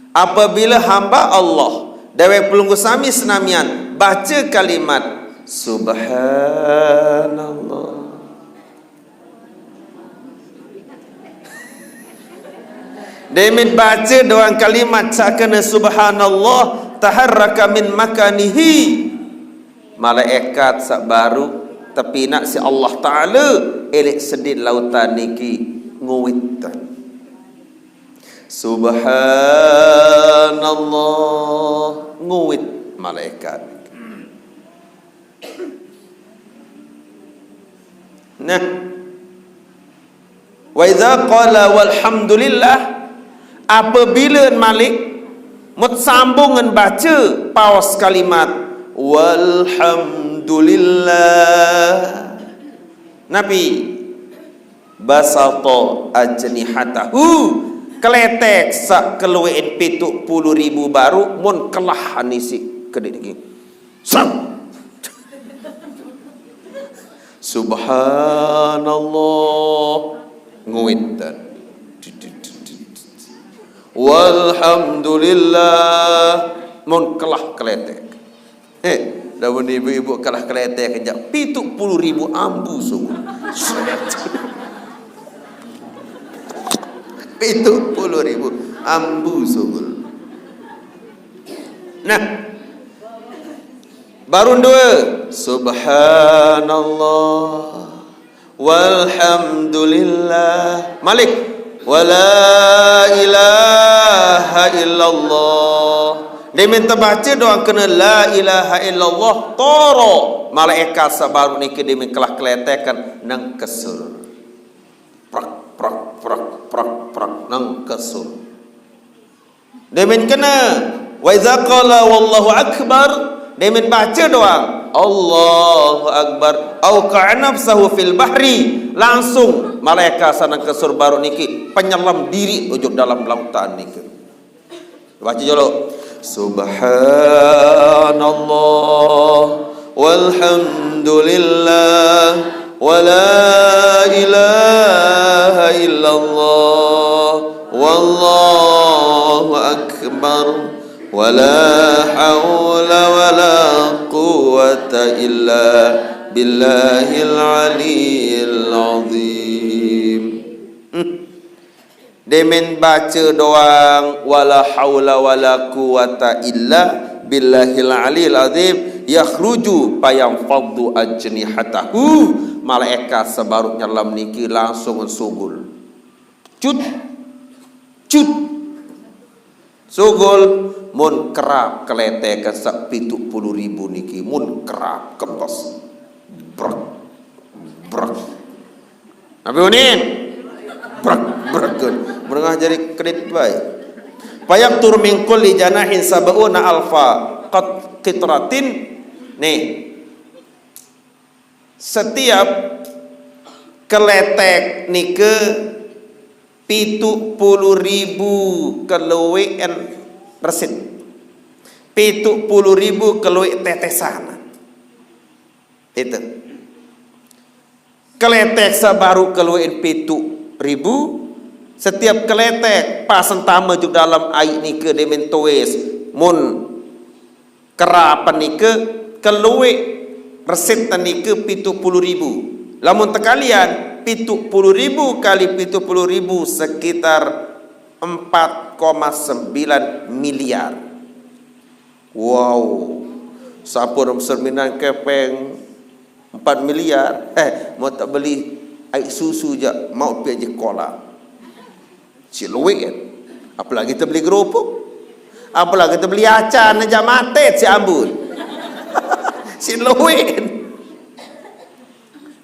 apabila hamba Allah, dewek pelungguh sami senamian, baca kalimat subhanallah. Demen baca doang kalimat sakena subhanallah, taharraka min makanihi. Malaikat saq baruq tepinaq siq Allah Taala eleq sedin lautan niki nguit. Subhanallah, nguit malaikat. Nah, wa idza qala walhamdulillah, apabila malik mut sambungen baca paos kalimat walhamdulillah. Napi? Basata ajnihatahu, keletek saq kelueqin pitu pulu ribu baruq mun kelah nisiq kedit niki. Sang. Subhanallah. Nguit dan. Walhamdulillah. Mun kelah keletek. Eh, lamun ibu-ibu kelah keletek kenjak pitu pulu ribu ambu sungul. Pitu pulu ribu ambu sungul. Nah, baruq due, subhanallah, walhamdulillah. Malik, wala ilaha illallah. Demen tebace doang kena la ilaha illallah, toro malaikat saq baruq niki demen kelah keleteken nengkesur. Prak, prak, prak, prak, prak, nengkesur. Demen kena, wa idza qala wallahu akbar, demen baca doang, Allahu akbar, au qa'a nafsahu fil bahri, langsung malaikat saq nengkesur baruq niki penyelam diriq ojok dalam lautan niki. Baca jolo. Subhanallah, walhamdulillah, wala ilaha illallah, wallahu akbar, wala haula wala quwwata illa billahil aliyil azim. Hmm. Demen bace doang, wala haula wala quwwata illa billahil aliyil azim, yakhruju fayanfaddu ajnihatahu, malaikat saq baruq nyelem niki langsung sugul. Cut, cut. Sugul, mun kerap keletek saq pitu pulu ribu niki, mun kerap kempes. Brek, brek. Napi unin? Brek, brek. Merengah jari kedit bae. Fayaqturu min kulli janahin sab'una alfa qat-, qitratin. Nih. Setiap keletek nike pitu puluh ribu kelueqen resit. Pitu puluh ribu kelueq tetesan. Itu. Keletek saq baruq kelueqin pitu ribu, setiap keletek pas entame juk dalem aiq nike demen tuis, mun kerapen nike kelueq resit nike pitu puluh ribu. Lamun tekalian, pitu puluh ribu kali pitu puluh ribu sekitar empat koma sembilan miliar. Wow, sampun serminan kepeng empat miliar. Eh, mau tak beli air susu jaq, mau pi aja kola. Siq lueq kan. Apalagi tebeli kerupuk. Apalagi tebeli acan jaq mate siq ambun. Siq lueq kan.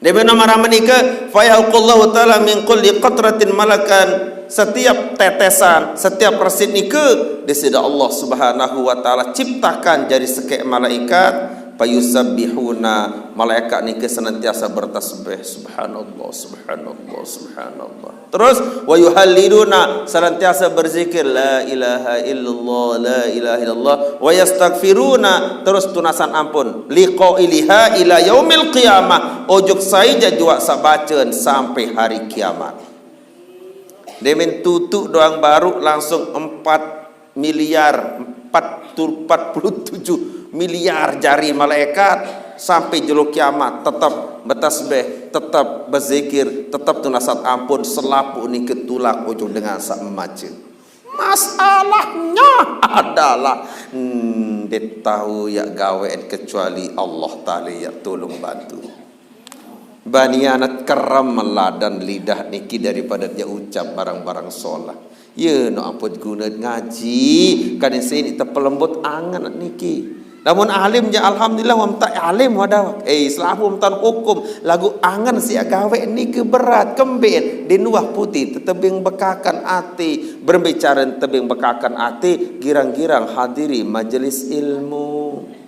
Demen maraq menika, fayahqullahu ta'ala min kulli qatratin malakan Setiap tetesan, setiap resit nike, disida Allah Subhanahu wa Ta'ala ciptakan jari sekek malaikat, fayusabbihuna, malaikat nike senantiasa bertasbih, subhanallah, subhanallah, subhanallah. Terus, wa yuhalliluna, senantiasa berzikir, la ilaha illallah, la ilaha illallah, wa yastaghfiruna, terus tunasan ampun, liqailiha ila yaumil qiyamah, ojok saija juak sabaceun sampai hari kiamat. Demin tutuk doang baru langsung empat miliar, empat, empat puluh tujuh miliar jari malaikat sampai jelo kiamat tetap betasbih, tetap berzikir, tetap tunasat ampun, selapuq nike tulak ujung dengan saq memace. Masalahnya adalah, hmm, ndeq tao yaq gaweqn kecuali Allah Taala yaq tulung bantu. Banianat kerem ladan lidah niki daripada jaq ucap barang-barang solah. Ye, no ampun gune ngaji, kadin sini tepelembut angen niki. Lamun alim jaq alhamdulillah, wam tak alim wadah. Eh, selapuq tan hukum, laguq angen siq gaweq nike berat, kembeqn, din wah putih tetebing bekaken ate, berembe care tetebing bekaken ate, girang-girang hadiri majelis ilmu.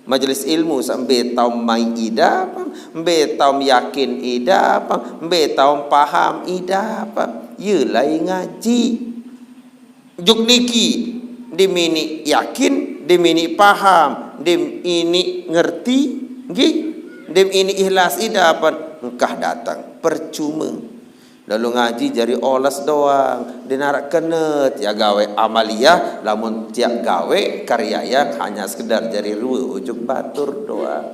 Majelis ilmu saq mbe taom mai idapang, mbe taom yakin idapang, mbe taom paham idapang. Ye lai ngaji. Juk niki, ndim iniq yakin, ndim iniq paham, ndim iniq ngerti, nggih, ndim iniq ikhlas idapang, engkah dateng, percume. Lalo ngaji jari oles doang, ndeq naraq kenet, tiaq gaweq amaliah, lamun tiaq gaweq karyayang hanya sekedar jari rue ujung batur doang.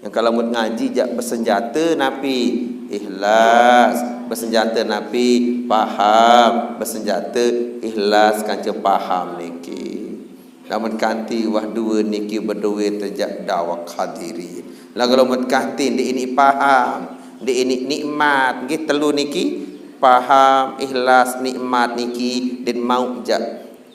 Yang kalau lamun ngaji jaq besenjate napi? Ikhlas. Besenjate napi? Paham. Besenjate ikhlas kance paham niki. Lamun kanti wah due niki bedoe tejaq dawek hadirin. Laguq lamun kanti ndeq iniq paham, ndeq iniq nikmat, nggih telu niki, paham, ikhlas, nikmat niki, ndeq mauq jaq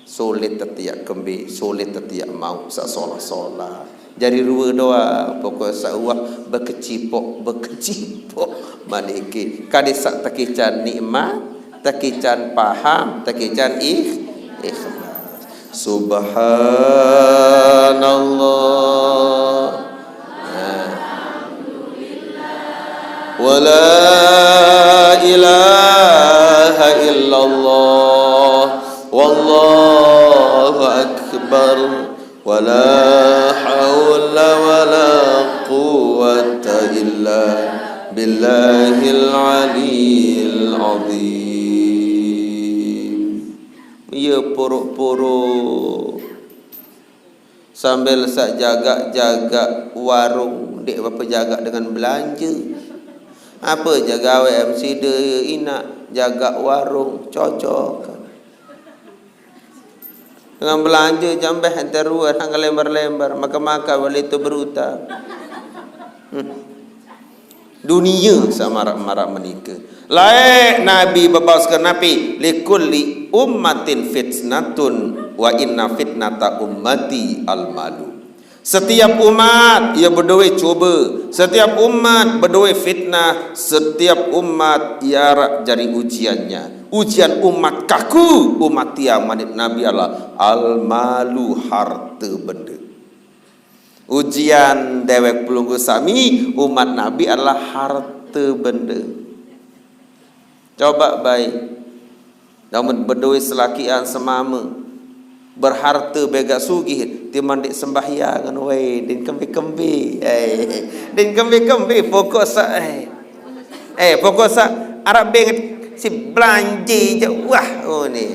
sulit tetiaq kembe, sulit tetiaq mauq saq solah-solah. Jari rue doang, pokok saq uwah bekecipoq, bekecipoq. Maniki, kadi saq tekican nikmat, tekican paham, tekican ikh-, ikhlas. Subhanallah. Nah. Wa la ilaha illallah. Wallahu akbar. Wa la haula wa la quwwata illa billahil aliyil azim. Ye puruk-puruk. Sambil saq jagaq-jagaq warung, ndeq bepejagaq dengan belanje. Ape jaq gaweq side inaq jagaq warung, cocok. Dengan belanje jambeh ente rue, hang lembar-lembar, makan-makan, wali tu berutang. Hmm. Dunie saq maraq-maraq menike. Laeq Nabi bebaos ke napi? Likulli ummatin fitnatun wa inna fitnata ummati al-malu. Setiap umat, ie bedoe cobe. Setiap umat bedoe fitnah. Setiap umat ie araq jari ujiannya. Ujian umat kaku, umat tiang, manik Nabi Allah, al-malu, harte bende. Ujian dewek pelungguh sami, umat Nabi adalah harte bende. Coba baik. Lamun bedoe selakian semame, berharte begaq sugih, timaq ndeq sembahyangan, weh, ndeq kembe-kembe. Eh, ndeq kembe-kembe, pokok saq, eh. Eh, pokok saq araq benget si belanje jaq, wah, oh, ni.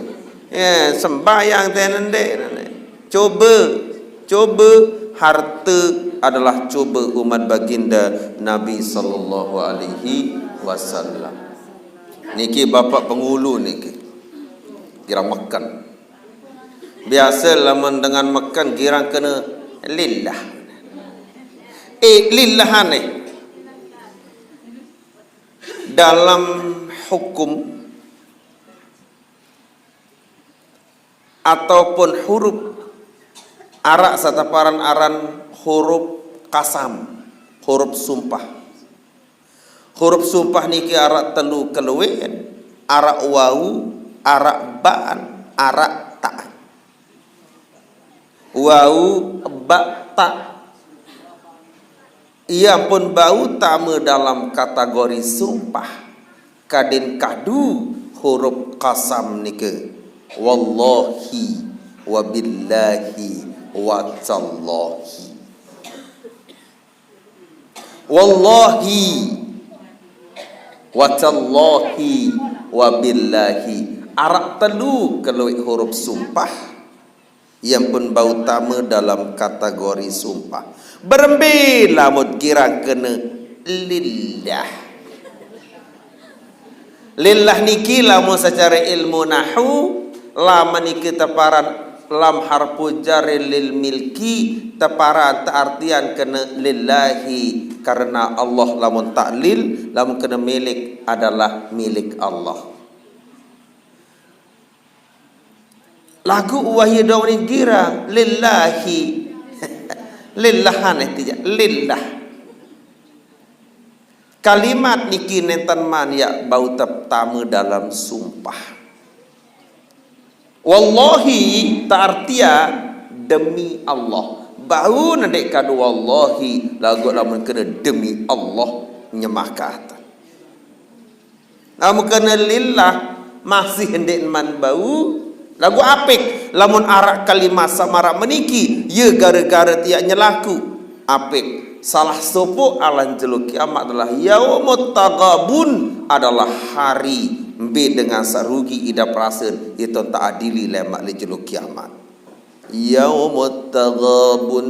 Eh, sembahyang tenen ndeq. Cobe, cobe, harte adalah cobe umat baginda Nabi sallallahu alaihi wasallam. Niki Bapak Pengulu niki. Girang meken. Biasa lamun dengan meken girang kene lillah. Eh, lillah aneh. Dalam hukum ataupun huruf araq saq teparan aran huruf qasam, huruf sumpah. Huruf sumpah niki araq telu kelueqan, araq wau, Araq ba'an, araq ta'an. Wau ba ta. Ia pun bau tame dalam kategori sumpah. Kadin kadu huruf qasam nike. Wallahi, wabillahi, watallahi. Wallahi, watallahi, wabillahi. Araq telu keluiq huruf sumpah. Ia pun bau tame dalam kategori sumpah. Berembe lamun kirang kene lillah. Lillah niki lamun secare ilmu nahu, lam niki teparan lam harfu jarri lil milki, teparan teartian kene lillahi, karena Allah. Lamun ta'lil, lamun kene milik, adalah milik Allah. Laguq wah ie dong gira lillahi. Lillah aneh tija, lillah. Kalimat niki nenten man yaq bau tame dalam sumpah. Wallahi, teartian demi Allah. Bau ndeq kadu wallahi, laguq lamun kene demi Allah, nyemakatan. Lamun kene lillah, masih ndeq man bau, laguq apik. Lamun araq kalimat saq maraq meniki, ye gare-gare tiaq nyelaku, apik. Salah sopoq alan jelo kiamat adalah yaumut taghabun, adalah hari mbe dengan saq rugi idap rasen, ite teadili lemaq leq jelo kiamat. Yaumut taghabun.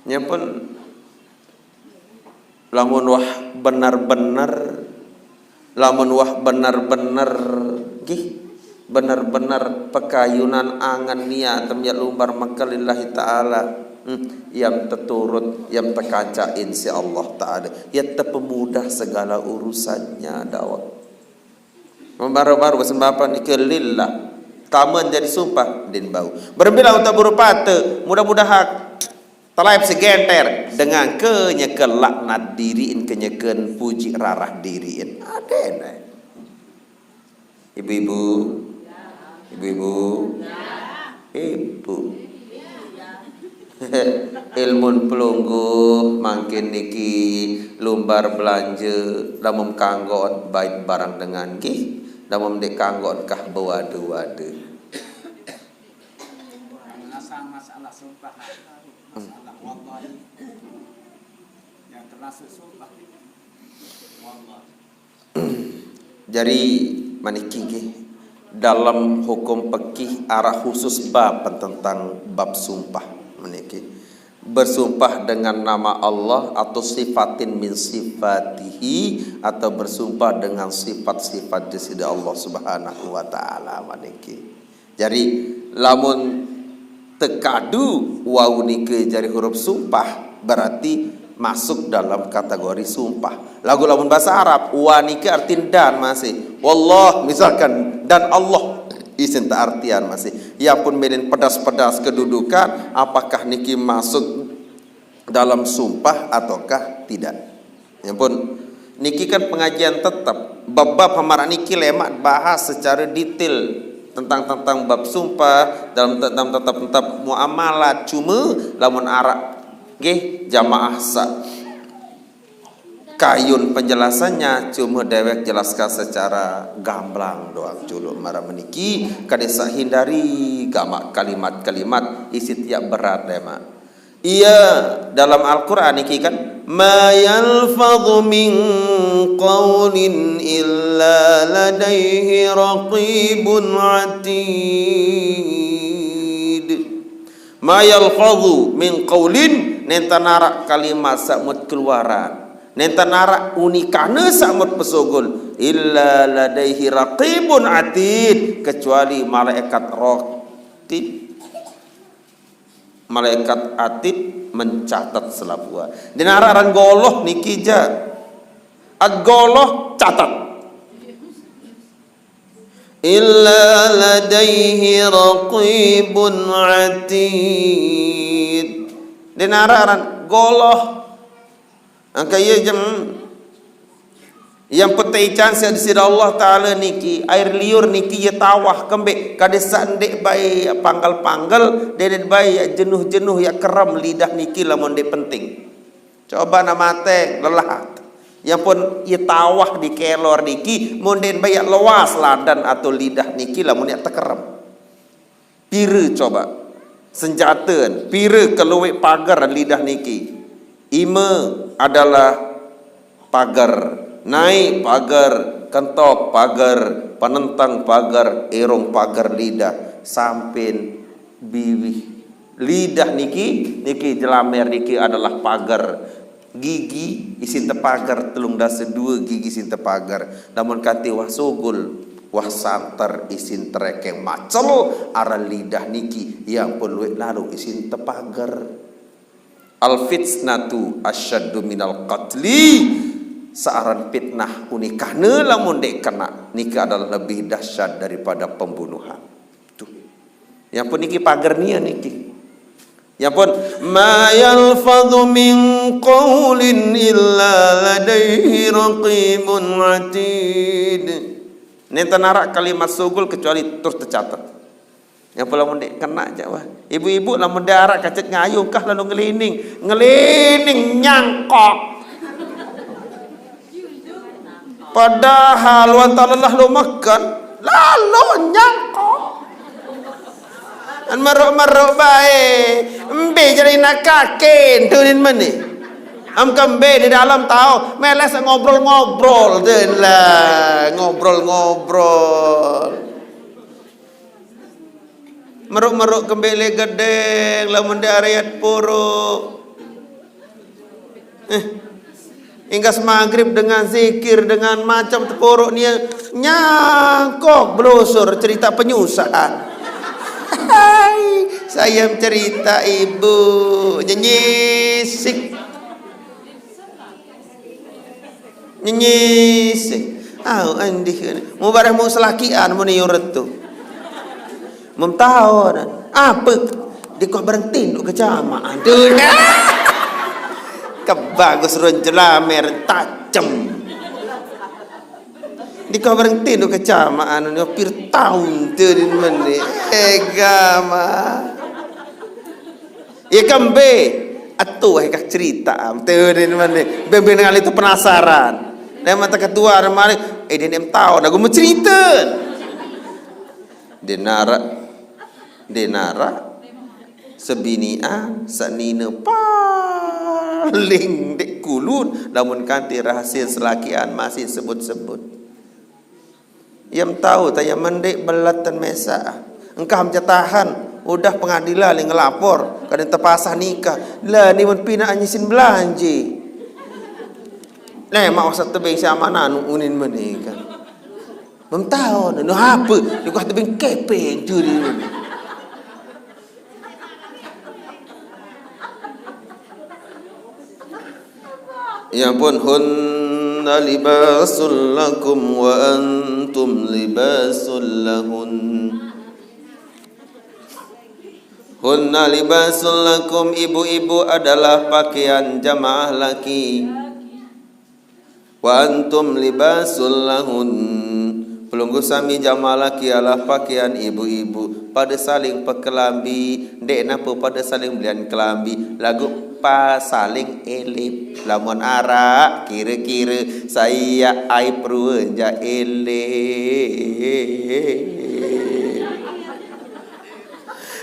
Nyampun Lamun wah bener-bener, lamun wah bener-bener, nggih, bener-bener pekayunan angen niat tem yaq lumbar Mekkah lillahi ta'ala, hmm, yam teturut, yam tekancaqin siq Allah Ta'ala, yaq tepemudah segala urusannya, dawek. Baru-baru besembapan nike lillah. Tame jari sumpah, din bau. Berembe lamun teberup pate, mudah-mudahan Telaip si genter dengan kenyeke laknat diriin, kenyeke puji rarah diriin. Aden, eh. Ibu-ibu, ibu-ibu, ibu. Ilmun pelungguh mangkin niki lumbar belanje, lamun kanggoan bait barang dengan nggih, lamun ndeq kanggoan kah bewade-wade. Masalah sumpah. Masalah wallahi. Yang termasuk sumpah. Wallahi. Jari, meniki nggih, dalem hukum pekih araq khusus bab tentang bab sumpah meniki. Bersumpah dengan nama Allah atau sifatin min sifatihi, atau bersumpah dengan sifat-sifat Side Allah Subhanahu wa Ta'ala meniki. Jari, lamun tekadu wau nike jari huruf sumpah, berarti masuk dalam kategori sumpah. Laguq lamun base Arab, wa nike artin dan masih. Wallah, misalkan, dan Allah, isin teartian masih. Ia pun melen pedas-pedas kedudukan, apakah niki masuk dalam sumpah ataukah tidak. Nyampun, niki kan pengajian tetep. Bab-bab hamaraq niki lemaq bahas secare detail tentang, tentang bab sumpah, dalam, dalam tetep, tetep muamalat. Cume lamun araq, nggih, jamaah saq kayun penjelasannya, cume dewek jelaskan secara gamblang doang juluq maraq meniki, kade saq hindari gamaq kalimat-kalimat isiq tiaq berat demaq. Iya, dalam Al-Qur'an niki kan, "Ma yalfadhu min qaulin illa ladaihi raqibun atid." Ma yalfadhu min qaulin, nenten araq kalimat saq mut keluaran, nenten araq unikane saq mut pesugul, illa ladaihi raqibun atid, kecuali malaikat raqib. Malaikat atid mencatat selapuq. Ndeqn araq aran goloh niki jaq. At goloh catat. Illa ladaihi raqibun atid. Ndeqn araq aran goloh. Angkaq ie jem. Yang petai can siq deside Allah Taala niki, air liur niki ye tawah kembeq, kade saq ndeq bae panggal-panggal, ndeq bae jenuh-jenuh, ye kerem lidah niki lamun ndeq penting. Coba namateng lelah. Yang pun ye tawah di kelor niki, mun ndeq bae loas ladan atau lidah niki lamun ye tekerem. Pire coba? Senjaten, pire kelueq pager lidah niki? Ime adalah pager, naik pager, kentok pager, penenteng pager, irung pager lidah, sampin biwih. Lidah niki, niki jelamer niki adalah pager. Gigi isin tepager, telung dase due gigi isin tepager. Lamun kanti wah sugul, wah santer isin terekeng macel, aran lidah niki yang perlu lalu isin tepager. Al fitnatu asyaddu minal qatli. Searan fitnah unikahne lamun ndeq kena, niki adalah lebih dahsyat daripada pembunuhan. Tuh. Yang pun niki pager nia niki. Yang pun, "Ma yalfadhu min qaulin illa ladaihi raqibun atid." Nenten araq kalimat sugul kecuali terus tercatet. Yang pun lamun ndeq kena jaq wah. Ibu-ibu lamun ndeq araq kacet ngayuh kah lalu ngelining, ngelining nyangkok. Padahal wah entan lelah lo meken, lalo nyangkok. An meruk-meruk bae. Embe jari nak kaken tunin meni. Am kembe di dalam tao, meles ngobrol-ngobrol, tuh lah, ngobrol-ngobrol. Meruk-meruk kembe leq gedeng, lamun ndeq araq yat poroq. Eh, inggas magrib dengan zikir, dengan macam teporoq nia, nyangkok belosor cerita penyusahan. Hai, saya cerita ibu, nyenyisik. Nyenyisik. Au, andih. Mubareh mu selakian mun iuret tu. Mem taun. Ape? Dikoh berenti nduk kecamaan. Tuh, nah. Kebagus ruen jelamer tajem. Dikoh berenti nduk kecamaan, pir taun tuh di meni. Egama. Ye kembe, atuh wah kak cerita am. Tuh di meni. Beng-beng ngali tu penasaran. Nah, mata ketua mari, eh, dia nem taun, aku mau cerita. Denara, denara, sebinian, senine paling ndeq kulun, lamun kanti rahasie selakian masih sebut-sebut. Yem tau, taya mendeq belet ten mesaq. Engkah mecetahan, udah pengadilan ngelapor, kadang tepasah nikah. Lah, ni mun pinaq nyisin belanje. Nah, maq usah tebeng si amanah unin menikah. Mem taun, no ape? Dikah tebeng kepeng tu ni. Ya pun, hunna libasul lakum wa antum libasul lahun. Hunna libasul lakum, ibu-ibu adalah pakaian jamaah laki. Wa antum libasul lahun. Pelungguh sami jamaah laki ialah pakaian ibu-ibu. Pade saling pekelambi, ndeq nape pade saling belian kelambi, laguq pa saling elip. Lamun araq kire-kire, sai aib ruen jaq elip.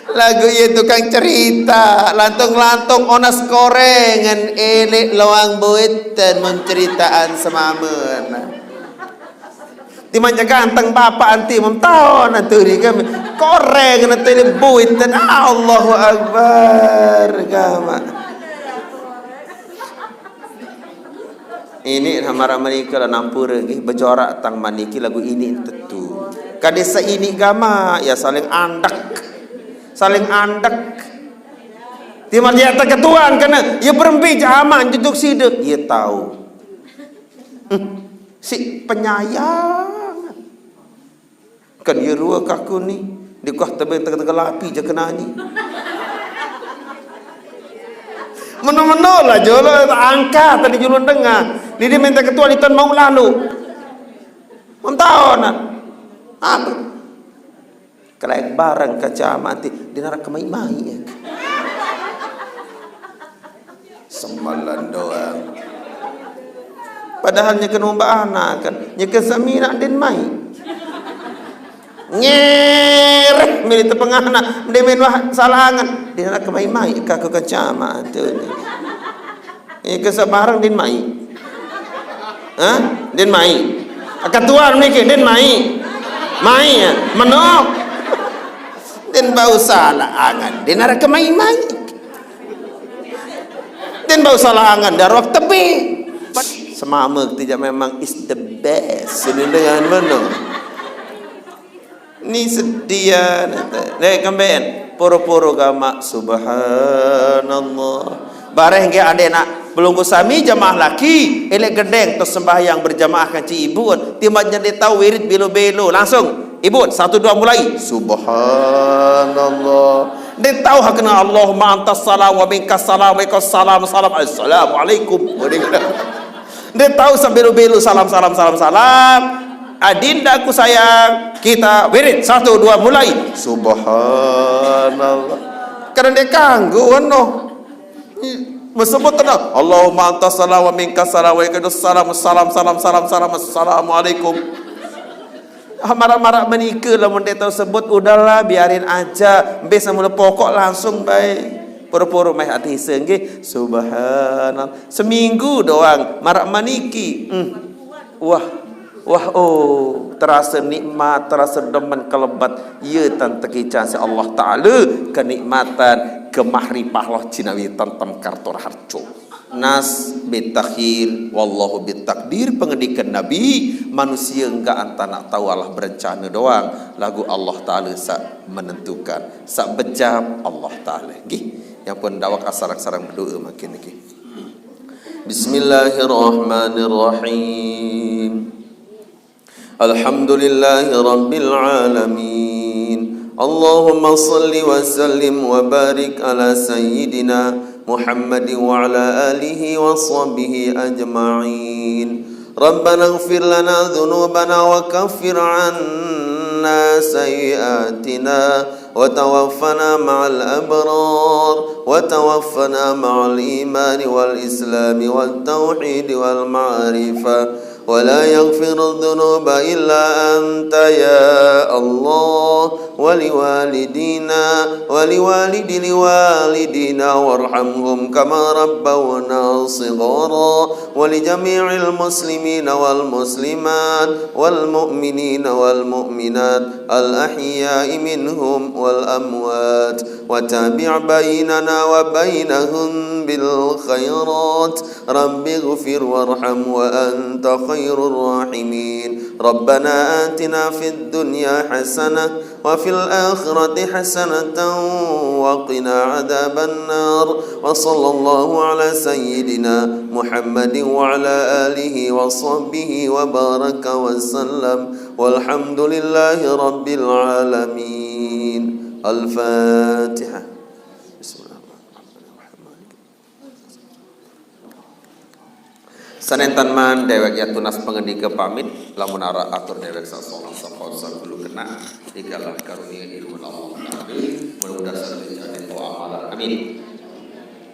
Laguq ye tukang cerita, lantung-lantung onas korengen, eleq loang buiten mun ceritaan semamen. Timaq jaq ganteng bapaq anti mem taun turi kami. Korengen anti eleq buiten. Allahu Akbar. Gamaq. Iniq nah maraq merike lah nampure nggih, bejorak tang maniki laguq iniq tetu. Kade saq iniq gamaq, ya saling andek. Saling andek. Timaq ye teketuan kene, ye berembe jaq amaq njujuk side. Ye tau. Hmm. Siq penyayang. Kan ye rue kaku ni, dikah tebeng tege-tege lapi jaq kenani. Meno-meno lah jolo angkat tadi julun dengah. Didi minta ketua diton mau lalu. Mentaonan. Apa? Kalau bareng ke jamaah nanti, dia nak kemai-mai. Semalan doang. Padahal nyeke nombak anak kan, nyeke semina din mai. Ngereh milih tepengah anak, mending main wah salah angen. Dia nak kemai-mai, kaku ke jamaah tu. Nyeke sebareng din mai. Hah? Din mai. Ketua niki din mai. Mai ya. Menok. Din bau salah angen. Din arah kemai-mai. Din bau salah angen. Darok tepi. Semama tidak memang is the best. Ini dengan mana? Ni sedia nate. Dek kemben. Poro-poro gamak subhanallah. Bareh nggih ande nak belunggu sami jamaah laki, elek gendeng terus sembahyang berjamaah kan ci ibu. Timbang jadi tahu wirid belo-belo. Langsung. Ibu, satu dua mulai. Subhanallah. Dia tahu hakna Allahumma antas salam wa minkas salam wa ikas salam salam. Assalamualaikum. Dia tahu sambil belo salam salam salam salam. Adindaku sayang, kita wirid satu dua mulai. Subhanallah. Kadang dia kanggu no. Mesebut tenang. Allahumma antas salam wa minkas salam wa ikas salam salam salam salam salam assalamualaikum. Ah, marak-marak menika lamun dia tahu sebut, udahlah, biarin aja. Embe semula pokok langsung bae. Poro-poro meh ati senggih. Subhanallah. Seminggu doang marak maniki. Hmm. Wah. Wah, oh, terasa nikmat, terasa demen kelebat. Ya tan tekican si Allah Taala kenikmatan kemahripah loh cinawi tentem karto harjo. Nas bitakhir, wallahu bitakdir, pengendikan Nabi, manusia enggak antah nak tahu Allah berencana doang, lagu Allah Taala sak menentukan, sak bejab Allah Taala. Nggih, yang pun dawak asarang-sarang berdoa makin nggih. Bismillahirrahmanirrahim. الحمد لله رب العالمين. اللهم صل وسلم وبارك على سيدنا محمد وعلى آله وصحبه أجمعين. ربنا اغفر لنا ذنوبنا وكفر عنا سيئاتنا وتوفنا مع الأبرار، وتوفنا مع الإيمان والإسلام والتوحيد والمعرفة، ولا يغفر الذنوب إلا أنت يا الله، ولوالدينا ولوالد لوالدينا وارحمهم كما ربونا صغارا، ولجميع المسلمين والمسلمات والمؤمنين والمؤمنات الأحياء منهم والأموات، وتابع بيننا وبينهم بالخيرات. رب اغفر وارحم وأنت خير الراحمين. ربنا آتنا في الدنيا حسنة وفي الآخرة حسنة وقنا عذاب النار. وصلى الله على سيدنا محمد وعلى آله وصحبه وبارك وسلم. والحمد لله رب العالمين. الفاتحة. بسم الله الرحمن الرحيم. Sanentan man dewek ya tunas pangandika pamit, lamun ara atur dewek sasolah sapon sakulu kena, ikalah karunia ilmu Allah Taala. Mudah-mudahan sadaya jane to amalan. Amin.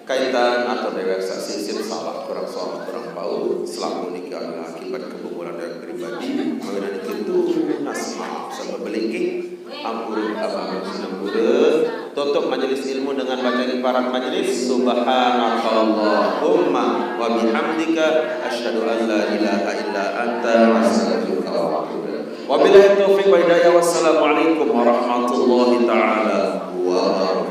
Kaitan atur dewek sasisip salah kurang salah kurang pau, selaku nika adalah akibat kebobolan dewek pribadi, mawinane kita tunas maaf sabab belingking. Ampun abang sinampura. Tutup majelis ilmu dengan baca kifarat majelis. Subhanakallahumma wa bihamdika, asyhadu an la ilaha illa anta, astaghfiruka wa atubu ilaik. Wabillahi taufiq wa hidayah. Wassalamualaikum warahmatullahi taala wabarakatuh.